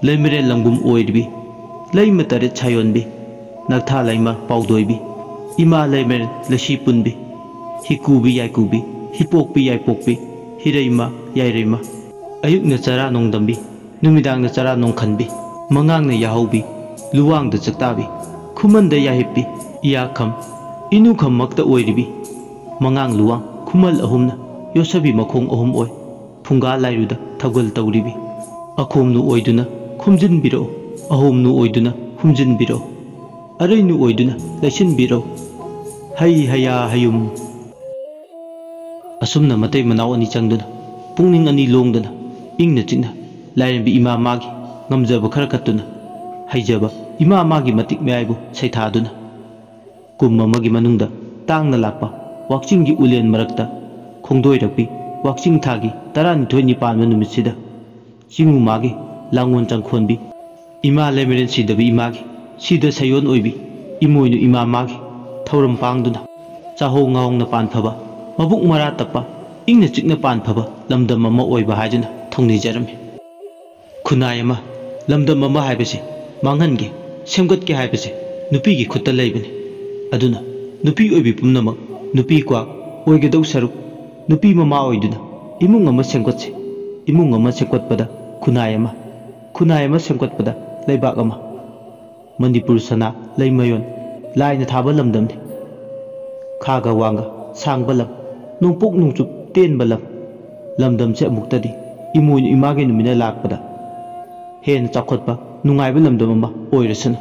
ꯂꯩꯃꯔꯦꯜ ꯂꯪꯒꯨꯝ ꯑꯣꯏꯔꯤꯕꯤ, ꯂꯩꯃ ꯇꯔꯦꯠ ꯁꯥꯌꯣꯟꯕꯤ, ꯅꯛꯊꯥ ꯂꯩꯃ ꯄꯥꯎꯗꯣꯏꯕꯤ, ꯏꯃꯥ ꯂꯩꯃꯔꯦꯜ ꯂꯩꯁꯤ ꯄꯨꯟꯕꯤ, ꯍꯤꯀꯨꯕꯤ ꯌꯥꯏꯀꯨꯕꯤ, ꯍꯤꯄꯣꯛꯄꯤ ꯌꯥꯏꯄꯣꯛꯄꯤ, ꯍꯤꯔꯩꯃ ꯌꯥꯏꯔꯩꯃ, ꯑꯌꯨꯛꯅ ꯆꯔꯥ ꯅꯣꯡꯗꯝꯕꯤ, ꯅꯨꯃꯤꯗꯥꯡꯗ ꯆꯔꯥ ꯅꯣꯡꯈꯟꯕꯤ, ꯃꯉꯥꯡꯅ ꯌꯥꯍꯧꯕꯤ, ꯂꯨꯋꯥꯡꯗ ꯆꯥꯛꯇꯥꯕꯤ, ꯈꯨꯃꯟꯗ ꯌꯥꯍꯤꯞꯄꯤ, ꯏꯌꯥꯈꯝ, ꯏꯅꯨꯈꯝꯃꯛꯇ ꯑꯣꯏꯔꯤꯕꯤ, ꯃꯉꯥꯡ ꯂꯨꯋꯥꯡ ꯈꯨꯃꯜ ꯑꯍꯨꯝꯅ ꯌꯣꯠꯁꯕꯤ ꯃꯈꯣꯡ ꯑꯍꯨꯝ ꯑꯣꯏ, ꯐꯨꯡꯒꯥ ꯂꯥꯏꯔꯨꯗ ꯊꯧꯒꯜ ꯇꯧꯔꯤꯕꯤ, ꯑꯈꯣꯝꯅꯨ ꯑꯣꯏꯗꯨꯅ ꯈꯨꯝꯖꯤꯟꯕꯤꯔꯛꯎ, ꯑꯍꯣꯝꯅꯨ ꯑꯣꯏꯗꯨꯅ ꯍꯨꯝꯖꯤꯟꯕꯤꯔꯛꯎ, ꯑꯔꯩꯅꯨ ꯑꯣꯏꯗꯨꯅ ꯂꯩꯁꯤꯟꯕꯤꯔꯛꯎ, ꯍꯩ ꯍꯌꯥ ꯍꯌꯨꯝ꯫ ꯑꯁꯨꯝꯅ ꯃꯇꯩ ꯃꯅꯥꯎ ꯑꯅꯤ ꯆꯪꯗꯨꯅ, ꯄꯨꯛꯅꯤꯡ ꯑꯅꯤ ꯂꯣꯡꯗꯅ, ꯏꯪꯅ ꯆꯤꯛꯅ ꯂꯥꯏꯔꯦꯝꯕꯤ ꯏꯃꯥ ꯃꯥꯒꯤ ꯉꯝꯖꯕ ꯈꯔ ꯀꯠꯇꯨꯅ, ꯍꯩꯖꯕ ꯏꯃꯥ ꯃꯥꯒꯤ ꯃꯇꯤꯛ ꯃꯌꯥꯏꯕꯨ ꯁꯩꯊꯥꯗꯨꯅ, ꯀꯨꯝ ꯑꯃꯒꯤ ꯃꯅꯨꯡꯗ ꯇꯥꯡꯅ ꯂꯥꯛꯄ ꯋꯥꯛꯆꯤꯡꯒꯤ ꯎꯂꯦꯟ ꯃꯔꯛꯇ ꯈꯣꯡꯗꯣꯏꯔꯛꯄꯤ ꯋꯥꯛꯆꯤꯡ ꯊꯥꯒꯤ ꯇꯔꯥꯅꯤꯊꯣꯏꯅꯤ ꯄꯥꯟꯕ ꯅꯨꯃꯤꯠꯁꯤꯗ, ꯆꯤꯡꯉꯨ ꯃꯥꯒꯤ ꯂꯥꯡꯒꯣꯜ ꯆꯪꯈꯣꯟꯕꯤ, ꯏꯃꯥ ꯂꯩꯃꯔꯦꯟ ꯁꯤꯗꯕꯤ ꯏꯃꯥꯒꯤ ꯁꯤꯗ ꯁꯌꯣꯟ ꯑꯣꯏꯕꯤ ꯏꯃꯣꯏꯅꯨ ꯏꯃꯥ ꯃꯥꯒꯤ ꯊꯧꯔꯝ ꯄꯥꯡꯗꯨꯅ, ꯆꯥꯍꯧ ꯉꯥꯍꯧꯅ ꯄꯥꯟꯐꯕ, ꯃꯕꯨꯛ ꯃꯔꯥ ꯇꯞꯄ, ꯏꯪꯅ ꯆꯤꯛꯅ ꯄꯥꯟꯐꯕ ꯂꯝꯗꯝ ꯑꯃ ꯑꯣꯏꯕ ꯍꯥꯏꯗꯨꯅ ꯊꯧꯅꯤꯖꯔꯝꯃꯤ꯫ ꯈꯨꯟꯅꯥꯏ ꯑꯃ, ꯂꯝꯗꯝ ꯑꯃ ꯍꯥꯏꯕꯁꯤ ꯃꯥꯡꯍꯟꯒꯦ, ꯁꯦꯝꯒꯠꯀꯦ ꯍꯥꯏꯕꯁꯤ ꯅꯨꯄꯤꯒꯤ ꯈꯨꯠꯇ ꯂꯩꯕꯅꯤ꯫ ꯑꯗꯨꯅ ꯅꯨꯄꯤ ꯑꯣꯏꯕꯤ ꯄꯨꯝꯅꯃꯛ ꯅꯨꯄꯤ ꯀ꯭ꯋꯥꯛ ꯑꯣꯏꯒꯗꯧ ꯁꯔꯨꯛ ꯅꯨꯄꯤ ꯃꯃꯥ ꯑꯣꯏꯗꯨꯅ ꯏꯃꯨꯡ ꯑꯃ ꯁꯦꯝꯒꯠꯁꯤ꯫ ꯏꯃꯨꯡ ꯑꯃ ꯁꯦꯝꯒꯠꯄꯗ ꯈꯨꯟꯅꯥꯏ ꯑꯃ, ꯈꯨꯟꯅꯥꯏ ꯑꯃ ꯁꯦꯝꯒꯠꯄꯗ ꯂꯩꯕꯥꯛ ꯑꯃ꯫ ꯃꯅꯤꯄꯨꯔ ꯁꯅꯥ ꯂꯩꯃꯌꯣꯟ ꯂꯥꯏꯅ ꯊꯥꯕ ꯂꯝꯗꯝꯅꯤ꯫ ꯈꯥꯒ ꯋꯥꯡꯒ ꯁꯥꯡꯕ ꯂꯝ, ꯅꯣꯡꯄꯣꯛ ꯅꯣꯡꯆꯨꯞ ꯇꯦꯟꯕ ꯂꯝ꯫ ꯂꯝꯗꯝꯁꯦ ꯑꯃꯨꯛꯇꯗꯤ ꯏꯃꯣꯏꯅꯨ ꯏꯃꯥꯒꯤ ꯅꯨꯃꯤꯠꯅ ꯂꯥꯛꯄꯗ ꯍꯦꯟꯅ ꯆꯥꯎꯈꯠꯄ, ꯅꯨꯡꯉꯥꯏꯕ ꯂꯝꯗꯝ ꯑꯃ ꯑꯣꯏꯔꯁꯅꯨ꯫